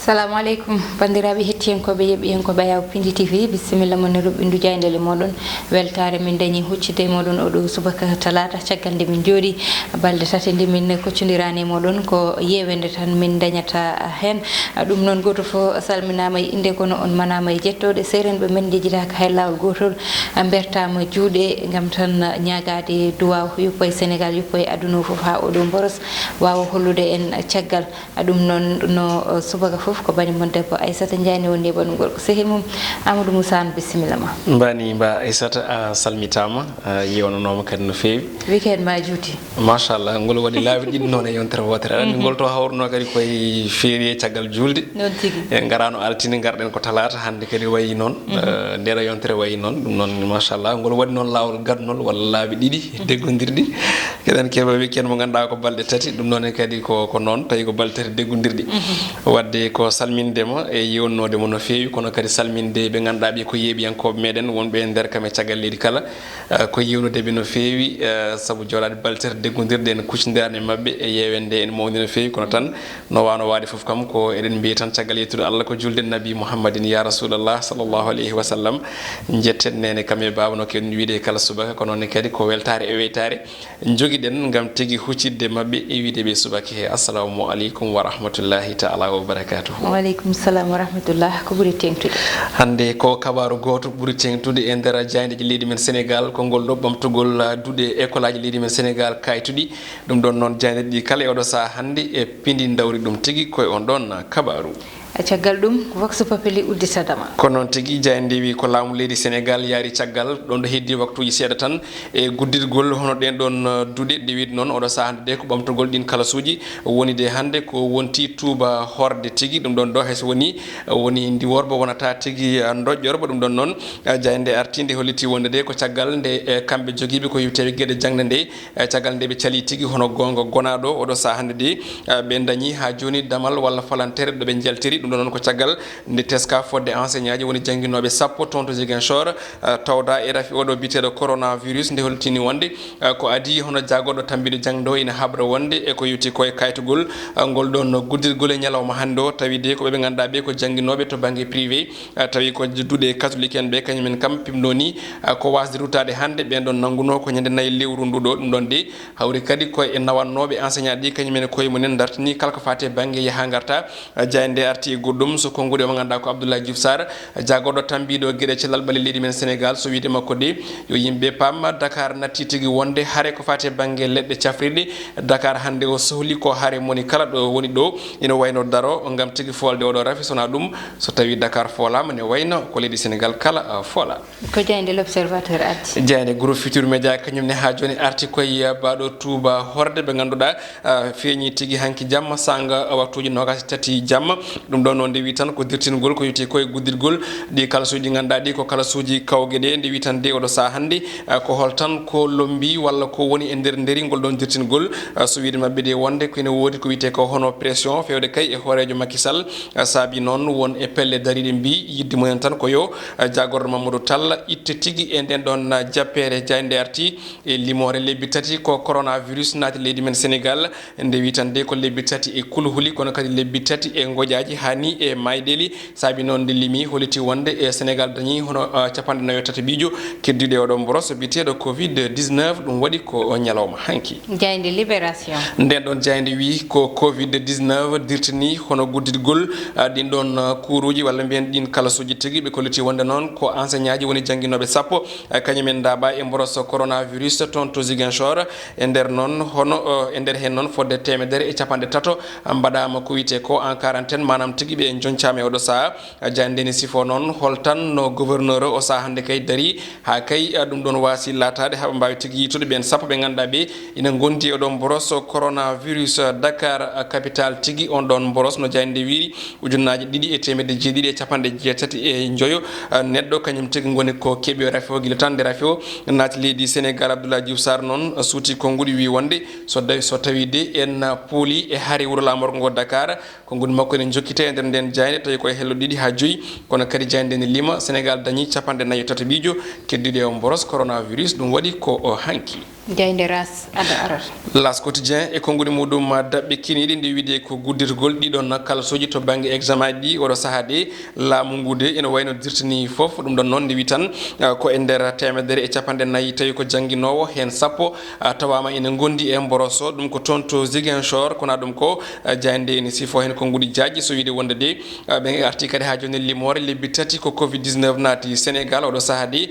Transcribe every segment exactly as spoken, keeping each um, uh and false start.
Salamu aleykum, banndiraaɓe hettiyankooɓe, yeɓɓiyankooɓe Ayaw Pindi T V, bisimilla mon e ruɓɓindu jaayndeele mooɗon. Weltaare min dañi huccitde e mooɗon oɗo subaka talaata, caggal nde min njooɗi balɗe tati nde min koccondiraani e mooɗon, ko yeewende tan min dañata heen. Ɗum noon, gooto fof salminaama e innde, kono on manaama e jettooɗe. Seerenɓe men njejjitaaka hay laawol gootol, mbertaama juuɗe ngam tan ñaagaade duwaaw yuppo e Senegaal, yuppo e aduna o fof, haa oɗo mboros waawa hollude en caggal. Ɗum noon, no, uh, subaka fof ko bani mon debbo Aissata Ndiaye ne woni e ɓanndu gorko sehil mum Amadou Moussa Anne, bisimilla ma. Mbani mba Aissata, a salmitaama, a yewnanooma kadi no feewi. Weekend ma juuti. Machallah, ngol waɗi laabi ɗiɗi noon e yontere wootere. Aɗa anndi ngol to hawruno kadi koye feewi e caggal juulde. Noon tigi. En ngaraano altine, ngarɗen ko talaata, hannde kadi wayi noon. Eh, ndeɗo yontere wayi noon. Ɗum noon, machallah, ngol waɗi noon laawol gadanol walla laabi ɗiɗi deggondirɗi. Keɗen keɓa weekend mo ngannduɗaa ko balɗe tati, ɗum noon kadi ko, ko noon, tawi ko balɗe tati deggondirɗi. Waɗde ko salminde ma e yewnode mo no feewi, kono kadi salminde ɓe ngannduɗaa ɓe ko yeeɓiyankooɓe meɗen wonɓe e nder kam e caggal leydi kala. Eh, ko yewnude ɓe no feewi, eh, sabu jooɗaade balɗe tati deggondirɗe en kuccondirani e maɓɓe e yeewende en mawni no feewi, kono tan no waawno waade fof kam ko eɗen mbiya tan caggal yettude Allah ko julde Nabi Muhammadin ya Rasulallah sallallahu alayhi wa sallam. Njetten nene kam e baaba no keɗen wiide kala subaka, ko noon ne kadi ko weltaare e weytaare njogiɗen ngam tigi huccitde maɓɓe e wiide ɓe subaka he. Assalamu aleykum wa rahmatullahi taala wa barakatuhu. Wa aleykum salam wa rahmatullah. Ko ɓuri teeŋtude? Hannde ko kabaaru gooto ɓuri teeŋtude e nder jaayndeeji leydi men Senegaal, ko ngol ɗo ɓamtugol, ah, duɗe école aji leydi men Senegaal kaytuɗi. Ɗum ɗoon noon jaayndeeji ɗi kala e oɗo sahaa hannde e pindi ndawri ɗum tigi koye on ɗoon kabaaru. E caggal ɗum, Vox Populi udditata ma. Ko noon tigi, jaaynde wi ko laamu leydi Senegaal yaari caggal, ɗoon ɗo heddi waktuuji seeɗa tan e guddirgol hono ɗeen ɗoon, uh, duɗe, nde wiide noon oɗo sahaa hannde de ko ɓamtugol ɗiin kalasuuji woni de hannde ko wonti tuuba horde tigi. Ɗum ɗoon ɗo hay so woni, uh, woni ndi worba wonata tigi, uh, ndoƴƴorba. Ɗum ɗoon noon, uh, jaaynde arti nde holliti wonde de ko caggal nde, eh, kamɓe jogiiɓe ko yewteeɓe geɗe jaŋde nde, eh, caggal nde ɓe calii tigi hono goonga gonaaɗo oɗo sahaa hannde de, eh, ɓe ndañi haa jooni damal walla falantere ɗo ɓe njaltiri. Ɗum ɗo noon ko caggal nde teska fodde enseignant ji woni jannginooɓe sappo toon to Ziguinchor, eh, tawda e rafi oɗo biyeteeɗo coronavirus nde holtini wonde, eh, ko adii hono jaagorɗo tambiiɗo jaŋde o ina habra wonde e ko yowti ko e kaytugol, eh, ngol ɗoon guddirgol e ñalawma hannde o, tawi de ko ɓe ɓe ngannduɗaa ɓe ko jannginooɓe to bannge privé, eh, tawi ko duɗe catholique en ɓe kañum en kam pimno ni, eh, ko wasde ruttaade hannde. Ɓeen ɗoon nanngunoo ko ñande nayi lewru ndu ɗo. Ɗum ɗoon de hawri kadi ko e nawannooɓe enseignant ɗi kañum en koye mumen dartini kala ko faati e bannge yaha ngarta. Eh, jaaynde arti e goɗɗum so konnguɗi mo ngannduɗaa ko Abdoulaye Diouf Sarr, jaagorɗo tambiiɗo geɗe cellal ɓalli leydi men Senegaal. So wiide makko de yo yimɓe paam Dakar natti tigi wonde hare ko faati e bannge leɗɗe cafrirɗe. Dakar hannde o sohli ko hare moni kala ɗo woni ɗo ina wayno daro ngam tigi foolde oɗo rafi, sona ɗum so tawi Dakar foolaama ne wayno ko leydi Senegaal kala, ah, foola. Ko jaaynde L'Observateur arti. Jaaynde Groupe Futurs Médias kañum ne haa jooni arti koye, ah, baɗo tuuba horde ɓe ngannduɗaa, ah, feeñi tigi hanki jamma sanga waktuuji noogaas e tati jamma. Ɗum ɗo noon nde wi tan ko dirtingol ko yowti koye guddirgol ɗi kalasuuji ɗi ngannduɗaa ɗi ko kalasuuji kawge ɗe. Nde wi tan de oɗo sahaa hannde, ah, ko hol tan ko lombi walla ko woni e nder nderi ngol ɗoon dirtingol, ah, so wiide maɓɓe de wonde ko ene woodi ko wiyetee ko hono pression feewde kay e hooreejo Macky Sall, ah, saabi noon won e pelle dariiɗe mbi yidde mumen tan ko yo, ah, jaagorɗo Mamadou Tall itte tigi e nden ɗoon, ah, jappeere. Jaaynde arti e limoore lebbi tati ko coronavirus naati leydi men Senegaal. Nde wi tan de ko lebbi tati e kulhuli, kono kadi lebbi tati e ngoƴaaji, haa ni e mayɗeeli. Saabi noon nde limi, holliti wonde e Senegaal dañi hono, ah, capanɗe nayo tati biijo keddiiɗo e oɗo mboros biyeteeɗo covid dix-neuf. Ɗum waɗi ko ñalawma hanki. Jaaynde Libération. Nden ɗoon jaaynde wi ko covid dix-neuf dirtini hono guddirgol, ah, ɗin ɗoon, ah, kuuruuji walla mbiyen ɗin kalasuuji tigi. Ɓe kolliti wonde noon ko enseignant ji woni jannginooɓe sappo, ah, kañum en ndaaɓa e mboros coronavirus toon to Ziguinchor. E nder noon hono, eh, e nder heen noon fodde teemedere e capanɗe tato mbaɗaama ko wiyetee ko en quarantaine, maanaam tigi ɓe njoñcaama e oɗo sahaa. Jaaynde nde ne sifo noon hol tan no gouverneur o sahaa hannde kay darii haa kay, eh, ɗum ɗoon waasi laataade haa ɓe mbaawi tigi yiytude ɓeen sappo ɓe ngannduɗaa ɓe ina ngondi e oɗo mboros coronavirus. Dakar, eh, capital tigi, on ɗoon mboros no jaaynde nde wiyri ujunnaaji ɗiɗi e teemedde jeeɗiɗi e capanɗe jeetati e njoyo, eh, neɗɗo kañum tigi ngoni ko keɓi o rafi o gila tan nde rafi o naati leydi Senegaal. Abdoulaye Diouf Sarr noon, eh, suuti konnguɗi wi wonde so dawi, so tawi de en, eh, pooli e hare wuro laamorgo ngo Dakar, konnguɗi makko ene njokkite e nder nden jaaynde tawi koye hello ɗiɗi haa joyi, kono kadi jaaynde ne lima Senegaal dañi capanɗe nayo tati biijo keddiiɗo e o mboros coronavirus. Ɗum waɗi ko o hanki. Jaaynde Ras ada arata. Las Quotidien e konguɗi muɗum daɓɓe kiniɗi nde wiide ko guddirgol ɗiɗon kalasuuji to bannge examen ji ɗi oɗo sahaa de laamu ngu de ina wayno dirtini fof ɗum ɗon noon nde wi tan ko e nder temedere e capanɗe nayi tawi ko jannginoowo heen sappo tawaama ina ngondi e mboroso ɗum ko toon to Ziguinchor kona ɗum ko jaaynde ene sifo heen konguɗi jaajɗi so wiide wonde de ɓe arti kadi haa jooni limoore lebbi tati ko covid dix-neuf naati Sénégal oɗo sahaa de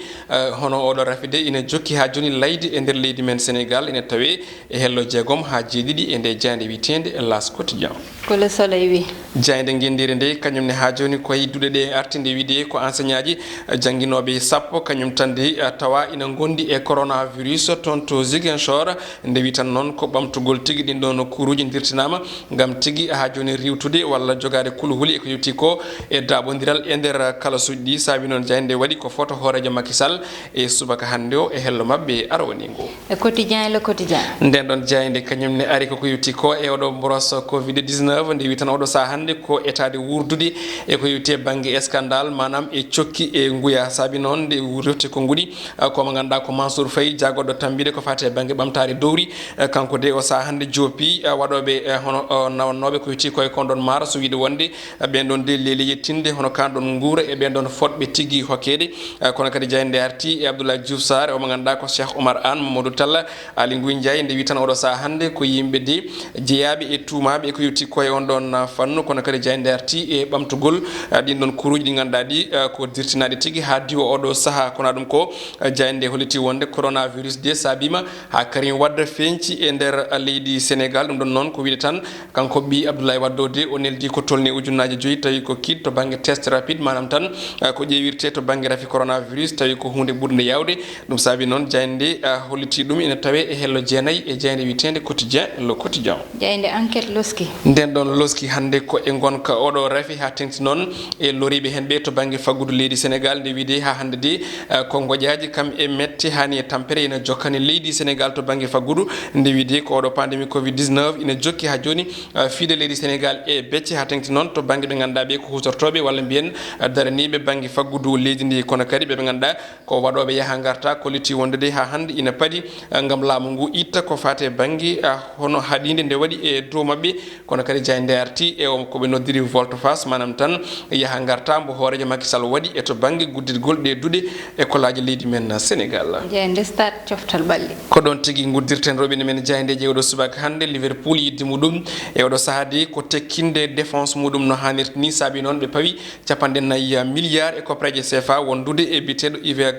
hono oɗo rafi de ina jokki haa jooni layde e nder leydi men Sénégal ina tawe e hello jeegom haa jeeɗiɗi e nde jaaynde wiyeteende L'As Quotidien. Ko Le Soleil wi. Jaaynde ngenndiire nde kañum ne haa jooni ko e duɗe ɗe arti nde wiide ko enseignant ji jannginooɓe sappo kañum tan de tawa ina ngondi e coronavirus toon to Ziguinchor nde wi tan noon ko ɓamtugol tigi ɗin ɗon kuuruuji dirtinaama ngam tigi haa jooni riiwtude walla jogaade kuluhuli e ko yowti ko e daaɓondiral e nder kalasuuji ɗi saabi noon jaaynde waɗi ko foto hooreejo Macky Sall e subaka hannde o e hello maɓɓe arowani ngo. E Quotidien e Le Quotidien. Nden ɗon jaaynde kañum ne ari koko yewti ko e oɗo mboros covid dix-neuf nde wi tan oɗo saha hannde ko etaade wurdude e ko yewti e bannge scandale maanaam e cokki e nguya saabi noon nde refti ko nguɗi ko mo ngannduɗaa ko Mansour Faye jaagoɗo tambiɗe ko fati e bannge ɓamtaare dowri kanko de o saha hannde joopi waɗooɓe hono nawannooɓe ko yewti ko e kon ɗon maaro so wiide wonde ɓen ɗon de leeli yettinde hono kan ɗon nguura e ɓen ɗon fotɓe tigi hokkeede kono kadi jaaynde arti e Abdoulaye Diouf Sarr omo ngannduɗaa ko Cheikh Oumar Anne Mamadou Talla Aly Ngouille Ndiaye nde wi tan oɗo saha hannde ko yimɓe de jeyaaɓe e tuumaaɓe e ko yewti ko e on ɗon fannu kono kadi jaaynde arti e ɓamtugol ɗin ɗon kuruuji ɗi ngannduɗaa ɗi ko dirtinaaɗi tigi haa diwa oɗo saha kono ɗum ko jaaynde holliti wonde coronavirus de saabima haa Karim Wade feeñci e nder leydi Sénégal ɗum ɗon noon ko wiide tan Kanko ɓiy Abdoulaye Wade o de o neldi ko tolni ujunnaaje joyi tawi ko kit to bannge test rapide maanaam tan ko ƴeewirtee to bannge rafi coronavirus tawi ko huunde ɓurnde yaawde. Ɗum saabi noon jaaynde nde holliti ɗum ina tawee e hello jeenayi e jaaynde wiyeteende Quotidien, Le Quotidien. Jaaynde Enquête loski. Nden ɗoon loski hannde ko e ngonka oɗo rafi haa teŋti noon e loriiɓe heen ɓee to bannge faggudu leydi Sénégal nde wiide haa hannde de ko ngoƴaaji kam e mette haani e tampere ina jokkani leydi Sénégal to bannge faggudu nde wiide ko oɗo pandémie covid dix-neuf ina jokki haa jooni Fii nde leydi Senegaal e becce haa teŋti noon to bannge ɓe ngannduɗaa ɓee ko huutortooɓe walla mbiyen daraniiɓe bannge faggudu leydi ndi kono kadi ɓe ɓe ngannduɗaa ko waɗooɓe yaha ngarta kolliti wonde de haa hannde ina paɗi ngam laamu ngu itta ko faati e bannge hono haɗiinde nde waɗi e dow maɓɓe kono kadi jaaynde arti e ko ɓe noddiri volte-face maanaam tan yaha ngarta mbo hooreejo Macky Sall waɗi e to bannge gudditgol ɗee duɗe e kolaaji leydi men Senegaal. Jaaynde Stade. Coftal ɓalli. Ko ɗoon tigi nguddirten roɓine men jaayndeeji e oɗo subaka hannde Liverpool yidde muɗum e oɗo sahaa de ko tekkinde défense muɗum no haanirta ni saabi noon ɓe pawi capanɗe nayi milliard e koppareeje C F A wondude e biyeteeɗo Yves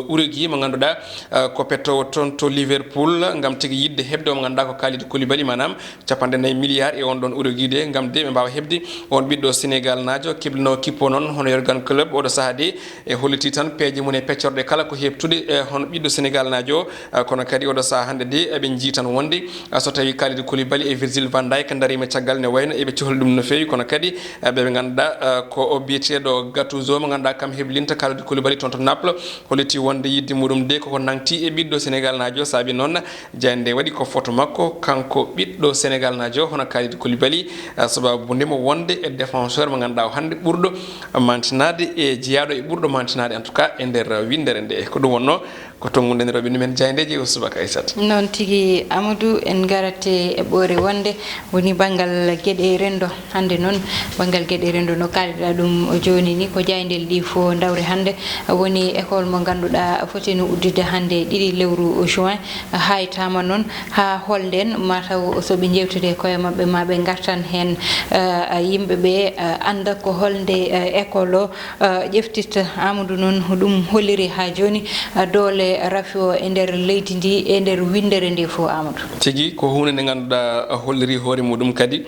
Origi mo ngannduɗaa ko pettoowo toon to Liverpool ngam tigi yiɗde heɓde omo ngannduɗaa ko Kalidou Koulibaly maanaam capanɗe nayi milliard e on ɗon Origi de ngam de ɓe mbaawa heɓde on ɓiɗɗo Senegal naajo keblinoowo kippo noon hono Jurgen Klopp oɗo sahaa de E holliti tan peeje mum e peccorɗe kala ko heɓtude e hono ɓiɗɗo Senegal naajo o, kono kadi oɗo saha hannde de eɓe njii tan wonde so tawi Kalidou Koulibaly e Virgil van Dijk dariima caggal ne wayno eɓe cohli ɗum no feewi kono kadi ɓe ɓe ngannduɗaa ko o biyeteeɗo Gattuso mo ngannduɗaa kam heblinta Kalidou Koulibaly toon to Naples holliti wonde yidde muɗum de koko nangti e ɓiɗɗo Senegal naajo o saabi noon Jaaynde waɗi ko foto makko kanko ɓiɗɗo Senegal naajo hono Kalidou Koulibaly sababu ndemo wonde e défenseur mo ngannduɗaa o hannde ɓurɗo mantinaade e jeyaaɗo e ɓurɗo mantinaade en tout cas e nder winndere nde ko ɗum wonnoo ko tonngude nder o ɓiɗɗo men jaayndeeji o subaka Aissata. Noon tigi Amadou en ngarate e ɓoore wonde woni banngal geɗe renndo. Hannde noon, banngal geɗe renndo no kaalɗaa ɗum jooni ni, ko jaayndeele ɗi fof ndawri hannde, woni école mo ngannduɗaa fotino udditde hannde ɗiɗi lewru juin, haytaama noon haa holnden, mataw so ɓe njeewtidii e koye maɓɓe, ma ɓe ngartan heen, eh, yimɓe ɓe, eh, annda ko holnde, eh, école o, eh, ƴeftitta. Amadou noon, ɗum holliri haa jooni, eh, doole rafi o e nder leydi ndi, e nder winndere nde fof, Amadou. Tigi, ko huunde nde ngannduɗaa holliri hoore muɗum kadi.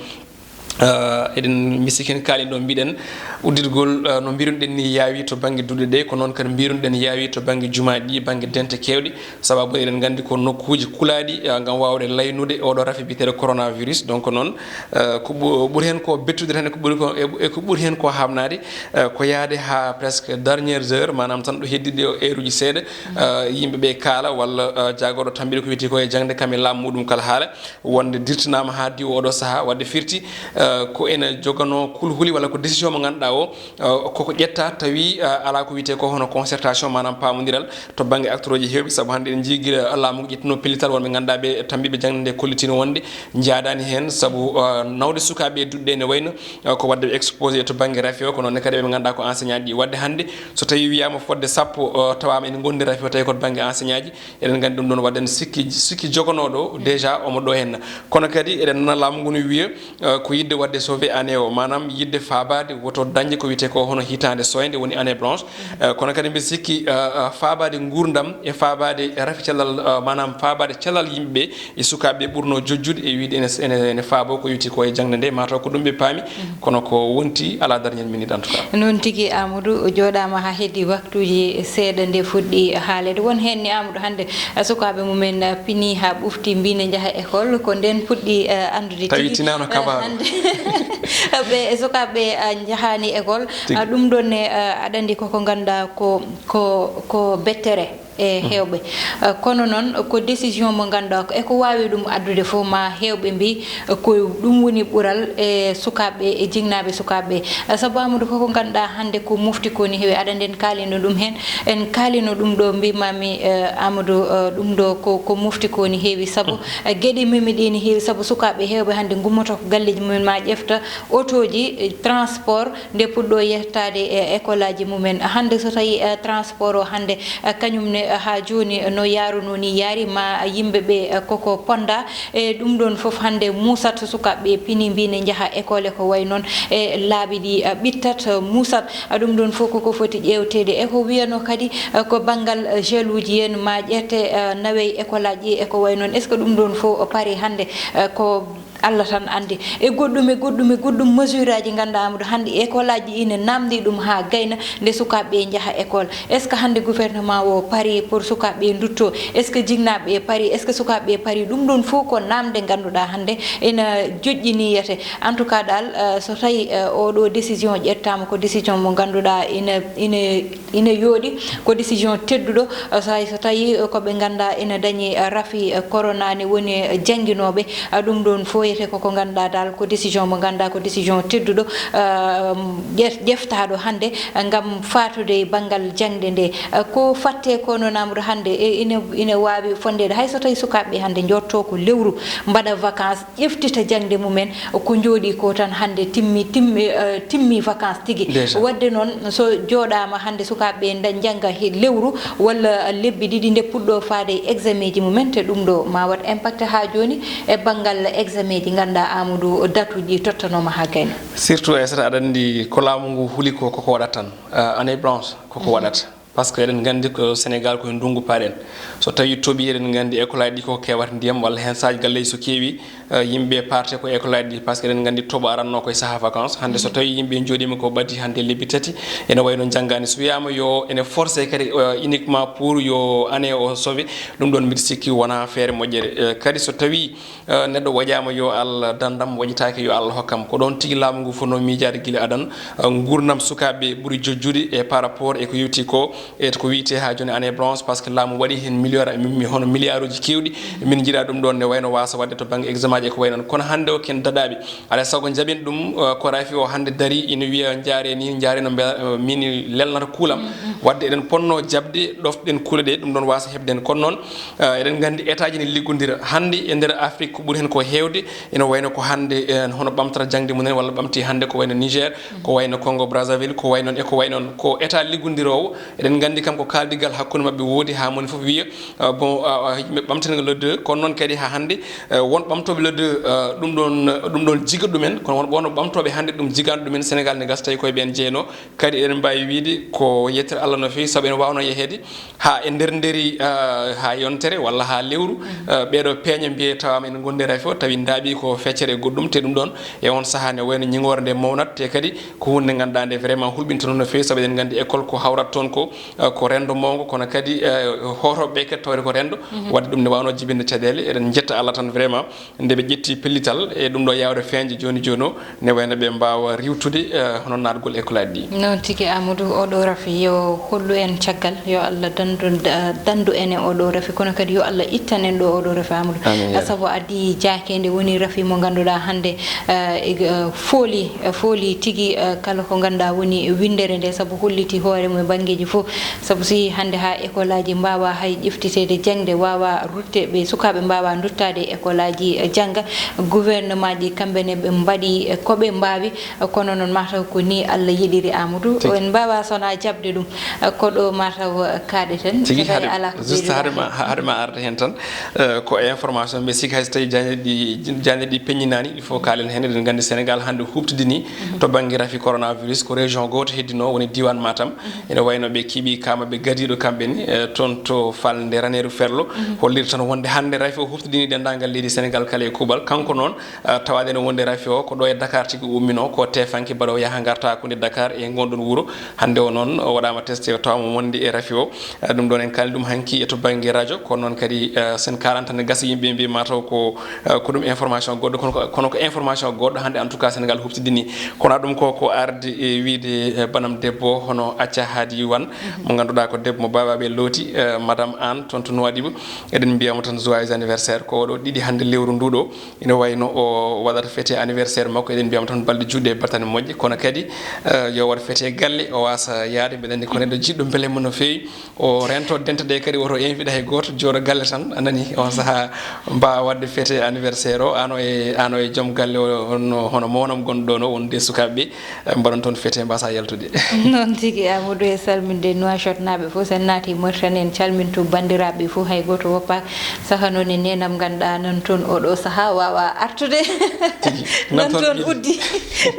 Ah, eɗen misikin kaalin ɗo mbiɗen udditgol, ah, no mbirunoɗen ni yaawi to bannge duɗe ɗe, ko noon kadi mbirunoɗen yaawi to bannge jumaaji ɗi, bannge dente keewɗe, sababu eɗen nganndi ko nokkuuji kulaaɗi, ah, ngam waawde laynude oɗo rafi biyeteeɗo coronavirus. Donc noon, ah, ko ɓu-, ɓuri heen ko bettude tan e ko ɓuri ko, e, e ko ɓuri heen ko haamnaade, ah, ko yahde haa presque dernières heures, maanaam tan ɗo heddiɗo heure uji seeɗa, ah, yimɓe ɓe kaala walla, ah, jaagorɗo tambiɗo ko wiyetee ko e jaŋde kam e laamu muɗum kala haala. Wonde dirtinaama haa diwa oɗo sahaa, wadde firti, eh, ko ene joganoo kulhuli walla ko décision mo ngannduɗaa o, eh, koko ƴetta tawi, eh, alaa ko wiyetee ko hono concertation, maanaam paamondiral to bannge acteuruuji heewɓe, sabu hannde en njii gila laamu ngu ƴettuno pellital, wonɓe ngannduɗaa ɓe tammbiiɓe jaŋde nde kollitiino wonde njaadaani heen, sabu, eh, nawde sukaaɓe e duɗe ɗe ne wayno, eh, ko waɗde ɓe exposé to bannge rafi o, ko noon ne kadi ɓe ngannduɗaa ko enseignant ji. Waɗde hannde so tawi wiyaama fodde sappo, eh, tawaama ene ngondi rafi o, tawi ko to bannge enseignant ji, eɗen nganndi ɗum ɗoon, waɗde sikki, sikki joganooɗo déjà omo ɗo henna. Kono kadi eɗen nana laamu ngu no wiya, eh, ko yiɗde waɗde sauver année o, maanaam yiɗde faabaade woto dañde ko wiyetee ko hono hitaande sooynde, woni année blanche. Eh, kono kadi mbiɗa sikki, eh, eh, faabaade nguurndam e faabaade rafi cellal, eh, maanaam faabaade cellal yimɓe ɓe e sukaaɓe ɓe ɓurnoo jojjude e wiyde ene, ene, ene faaboo ko yowiti ko e jaŋde nde, mataw ko ɗum ɓe paami, kono ko wonti alaa darñel minute en tout cas. Noon tigi, Amadou, jooɗaama haa heddii waktuuji seeɗa nde fuɗɗi haaleede. Won heen ni, Amadou, hannde, eh, sukaaɓe mumen, eh, pinii haa ɓufti, mbii ne njaha école, ko ndeen puɗɗi, eh, anndude tawi tigi, tinaano eh, kabaaru. Hannde ɓe, sukaaɓe, eh, njahaani école. Tigi. Ah, ɗum ɗoon ne, eh, aɗa anndi koko ngannduɗaa ko, ko, ko bettere e heewɓe. Eh, kono noon ko décision mo ngannduɗaa ko, e ko waawi ɗum addude fof, ma heewɓe mbii, eh, ko ɗum woni ɓural e sukaaɓe e jinnaaɓe sukaaɓe. Eh, sabu Amadou, koko ngannduɗaa hannde ko mofti ko ni heewi, aɗa anndi en kaalino ɗum heen, en kaalino ɗum ɗo, mbimaami, eh, Amadou, eh, ɗum ɗo ko, ko mofti ko ni heewi, sabu, eh, geɗe memi ɗe ni heewi, sabu sukaaɓe heewɓe hannde ngummoto ko galleeji mumen, ma ƴefta otooji, eh, transport, nde puɗɗo yettaade e école aji mumen. Hannde so tawi, eh, transport o hannde, eh, kañum ne, eh, haa jooni, eh, no yaarunoo ni yaari, ma yimɓe ɓe, eh, koko ponda. E ɗum ɗoon fof hannde muusat, sukaaɓe ɓe pini mbii ne njaha école e ko wayi noon, e laabi ɗi, eh, ɓittat, eh, muusat. Ah, ɗum ɗoon fof koko foti ƴeewteede. E ko wiyanoo kadi, eh, ko banngal, eh, gel uji en ma ƴette, eh, nawe e école aji ɗi e ko wayi noon. Est-ce que ɗum ɗoon fof o pari hannde, eh, ko Allah tan anndi. E goɗɗum, e goɗɗum, e goɗɗum, mesure aji ngannduɗaa, Amadou, hannde école aji ina naamndi ɗum haa gayna nde sukaaɓe ɓe njaha école. Est-ce que hannde gouvernement o pari pour sukaaɓe ɓe ndutto? Est-ce que jinnaaɓe ɓe pari? Est-ce que sukaaɓe ɓe pari? Ɗum ɗoon fof ko naamnde ngannduɗaa hannde ina joƴƴini yete. En tout cas dal, eh, so tawi, eh, oɗo décision ƴettaama, ko décision mo ngannduɗaa ina, ina ina yooɗi, ko décision tedduɗo, eh, so hay so tawi, eh, ko ɓe ngannduɗaa ina dañi, eh, rafi, eh, corona ne woni, eh, jannginooɓe, eh, ɗum ɗoon fof wiyetee ko ko ngannduɗaa dal ko décision mo ngannduɗaa ko décision tedduɗo, eh, ƴef-, ƴeftaaɗo hannde, eh, ngam faatude e banngal jaŋde nde. Eh, ko fatte ko noon Amadou hannde, e ina, ina waawi fonndeede hay so tawi sukaaɓe ɓe hannde njotto ko lewru mbaɗa vacances, ƴeftita jaŋde mumen, ko njooɗii ko tan hannde timmi, timmi, eh, timmi vacances tigi. Déjà. Waɗde noon, so jooɗaama hannde sukaaɓe ɓe nda-, njannga he lewru walla lebbi ɗiɗi nde puɗɗo faade e examen ji mumen, te ɗum ɗo ma waɗ impact haa jooni e banngal examen ji, ngannduɗaa Amadou, date uji tottanooma haa gayna. Surtout, Aissata, aɗa anndi ko laamu ngu huli ko, koko waɗata tan. Eh, année blanche, koko waɗata. Par ce que eɗen nganndi ko Sénégal ko e ndunngu paaɗen. So tawii toɓii, eɗen nganndi école aji ɗi ko kewata ndiyam, walla heen saaji galleeji so keewii, eh, yimɓe parte ko école aji ɗi, par ce que eɗen nganndi toɓo arannoo ko e sahaa vacances. Hannde so tawii yimɓe njooɗiima ko ɓadii hannde lebbi tati, ene wayi no njanngaani. So wiyaama yo ene forcé kadi, eh, uniquement pour yo année o sauvé, ɗum ɗoon mbiɗa sikki wonaa feere moƴƴere. Eh, kadi so tawii Eh, neɗɗo waƴaama yo Allah dandam, waƴitaake yo Allah hokkam. Ko ɗoon tigi laamu ngu fotnoo miijaade gila adan. Eh, nguurndam sukaaɓe ɓuri jojjude e par rapport e ko yowti ko, e ko wiyetee haa jooni année blanche, par ce que laamu waɗi heen milliard, mi, mi, hono milliarduuji keewɗi. Min njiɗaa ɗum ɗoon ne wayno waasa waɗde to bannge examen ji e ko wayi noon. Kono hannde o ken daɗaaɓe. Alaa e sago njaɓen ɗum, eh, ko rafi o hannde darii ina wiya njaaree ni, njaaree no mbe-, eh, min lelnata kuulam. Waɗde eɗen potnoo jaɓde ɗofɗen kuule ɗe, ɗum ɗoon waasa heɓde en. Kono noon, Eh, eɗen nganndi état ji ne liggondira. Hannde e nder Afrique ko ɓuri heen ko heewde, ene wayno ko hannde, eh, hono ɓamtata jaŋde mum en walla ɓamti hannde ko wayno Niger, ko wayno Congo Brazzaville, ko way noon e ko way noon. Ko état liggondiroowo, eɗen nganndi kam ko kaaldigal hakkunde maɓɓe woodi haa moni fof wiya, eh, bon, ah, ah, yimɓe ɓamten le deux, kono noon kadi haa hannde, eh, won ɓamtooɓe le deux, eh, ɗum ɗoon, ɗum ɗoon jiga ɗumen, kono won, won ɓamtooɓe hannde ɗum jigaano ɗumen Sénégal ne gasa tawi koye ɓeen jeynoo. Kadi eɗen mbaawi wiyde ko yettere Allah no feewi, sabu ene waawnoo yeheede haa e nder nderi, ah, haa yontere walla haa lewru, ah, ɓeeɗo peeña mbiyee tawaama ene ngondi e rafi o, tawi ndaaɓi ko feccere e goɗɗum, te ɗum ɗoon e oon sahaa ne wayno ñiŋoore nde mawnat, te kadi ko huunde nde ngannduɗaa nde vraiment hulɓintonoo no feewi, sabu eɗen nganndi école ko hawrata toon ko, ah, ko renndo mawngo, kono kadi, ah, hootooɓe ɓe kadi tawde ko renndo, waɗde ɗum ne waawnoo jibinde caɗeele. Eɗen njetta Allah tan vraiment nde ƴetti pellital e ɗum ɗo yaawde feeñde jooni jooni o, ne wayno ɓe mbaawa riiwtude, eh, hono naatgol école aji ɗi. Noon tigi, Amadou, oɗo rafi yo hollu en caggal, yo Allah dandu, da-, dandu en e oɗo rafi, kono kadi yo Allah ittan en ɗo oɗo rafi, Amadou. Amiin, ya Rabbi. Sabu addi jaakeende woni rafi mo ngannduɗaa hannde, eh, e, eh, fooli, eh, fooli tigi, eh, kala ko ngannduɗaa woni winndere nde, sabu holliti hoore mum e banngeeji fof. Sabu si hannde haa école aji mbaawa hay ƴeftiteede jaŋde, waawa rutte, ɓe sukaaɓe mbaawa nduttaade e école aji, eh, jannga, gouvernement ji kamɓe ne ɓe mbaɗi, eh, ko ɓe mbaawi, eh, kono noon mataw ko ni Allah yiɗiri, Amadou. Tigi. En mbaawa sona jaɓde ɗum, eh, ko ɗo mataw, eh, kaaɗeten. Tigi, so tawi haade, alaa ko juste ɓeyduɗaa haade ma, heen. Haade ma arde heen tan, eh, ko e information, mbi sikki hay so tawi jaañe ɗi, jaañe ɗi peññinaani, il faut kaalen heen, eɗen nganndi Sénégal hannde huuɓtidini to bannge rafi coronavirus, ko région gooto heddino, woni diiwaan Matam. Ina wayno ɓe keɓi kaama ɓe gadiiɗo kamɓe ni, eh, toon to falnde Raneeru Ferlo. Holliri tan wonde hannde rafi o huftidini denndaangal leydi Sénégal kala e kuuɓal. Kanko noon, eh, tawaade no wonde rafi o ko ɗo e Dakar tigi ummino, ko teefanke mbaɗo yaha ngarta hakkunde Dakar e ngonɗon wuro. Hannde o noon o waɗaama testé, o tawama wonde e rafi o. Eh, ɗum ɗoon en kaali ɗum hanki e to bannge radio, kono noon kadi, eh, sen kaalan tan ne gasa yimɓe mbiya mataw ko Eh, ko ɗum information goɗɗo, kono ko, kono ko information goɗɗo hannde, en tout cas, Sénégal huɓtidini. Kono ɗum ko, ko ardi e wiyde, eh, banam debbo hono Acca Hadi Wan, mo ngannduɗaa ko debbo mo baabaaɓe looti, eh, Madame Anne, toon to Nouadhibou. Eɗen mbiya mo tan joyeux anniversaire. Ko oɗo ɗiɗi hannde lewru ndu ɗo. Ina wayno o waɗata fête anniversaire makko. Eɗen mbiya mo tan balɗe juɗɗe e battane moƴƴe. Kono kadi, eh, yo waɗ fête galle, o waasa yaade. Mbeɗa anndi ko neɗɗo jiɗɗo mbele mo no feewi. O rento dente ɗe kadi, woto invite hay gooto, jooɗo galle tan, a nani, on sahaa mbaawa waɗde fête anniversaire o, ano e, ano e joom galle o, on, hono mawnam gonɗo ɗo no, wonde sukaaɓe ɓe, eh, mbaɗon toon fête, mbasa yaltude. Noon tigi, Amadou, e salminde Nouakchott naaɓe fof, sen naati Mauritanie, en calmintu banndiraaɓe fof, hay gooto woppaaka. Saha noon e neenam ngannduɗaa nan toon oɗo saha waawa artude. Tigi. Nan Nan toon toon ɓili. Uddi.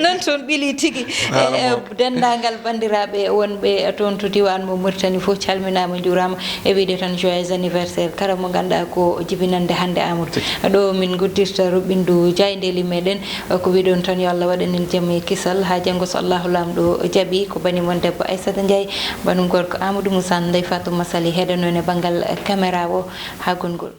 Nan toon ɓili tigi. Haala E, e, mo. Denndaangal banndiraaɓe wonɓe toon to diiwaan mo Mauritanie fof calminaama, njuuraama. E wiyde tan joyeux anniversaire kala mo ngannduɗaa ko jibinande hannde, Amadou. Tigi. Ɗo min nguddirta ruɓɓindu jaayndeeli meɗen, ko wiɗon tan yo Allah waɗan en jam e kisal. Haa janngo so Allahu Laamɗo jaɓi, ko bani mon debbo Aissata Ndiaye, banu gorko Amadou Moussa, Ndeye Fatou Massaly heɗano en e banngal caméra o. Haa gongol.